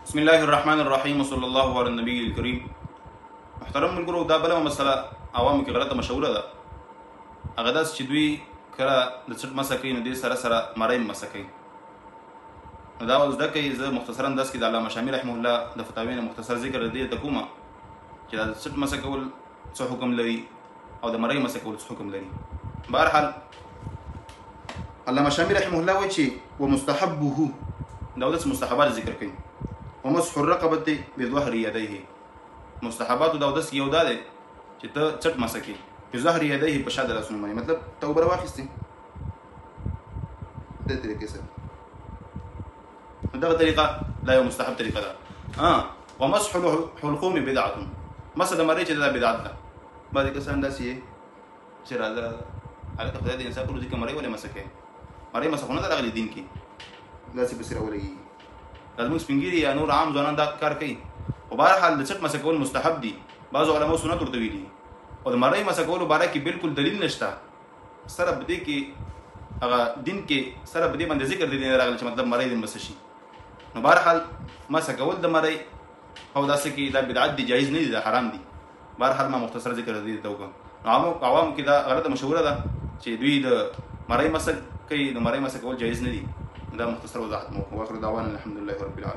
بسم الله الرحمن الرحیم وصلی الله علی النبی الکریم. محترم ملګرو، دا بله مسله عوامو کې غلطه مشهوره ده، هغه داسې چې دوی کله د څټ مسه کوي نو دې سره سره مرۍ مسه کوي. نو دا اوس زده کوي. زه مختصرا داس کې د علامه شامي رحمه الله د فتاوی نه مختصر ذکر دې ته کومه چې دا د څټ مسه کول څه حکم لري او د مرۍ مسه کول څه حکم لري. بهرحال علامه شامي رحمه الله وایي چې ومستحبه، دا د مستحبات ذکر کوي، ومسح الرقبه بظهر يديه. مستحبات دا د یو دا دی چې ته څټ مسه کې بظهر يديه، په شا د لاسونو باندې، مطلب ته اوبه راواخیستې دې طریقې سره. دغه طریقه دا یو مستحب طریقه ده. ومسح الحلقوم بدعه، مسح د مرۍ چې دا بدعت ده. بعضې کسان داسې یې چې راځه راځه هلکه خدای دې انصاف وکړو، ځکه مرۍ ولې مسح کوې؟ مرۍ مسح خو نه ده راغلې دین کې، داسې پسې راولګېږي. دا زموږ سپین ږیري یا نور عام ځوانان دا کار کوي. خو بهرحال د څټ مسح کول مستحب دي، بعضو علماو سنت ورته ویلي. او د مرۍ مسح کولو باره کې بالکل دلیل نشته، سره په دې کې هغه دین کې سره په دې باندې ذکر دی نه راغلی چې مطلب مرۍ دې مسح شي. نو بهرحال مسح کول د مرۍ او داسې کې دا بدعت دي، جایز نه دي، دا حرام دي. بهرحال ما مختصر ذکر دې ته وکړم. نو عوام کې دا غلطه مشهوره ده چې دوی د مرۍ مسح کوي، د مرۍ مسح کول جایز نه دي. دا مختصر وضاحت مو وکړو. واخر دعوانا الحمد لله رب العالمین.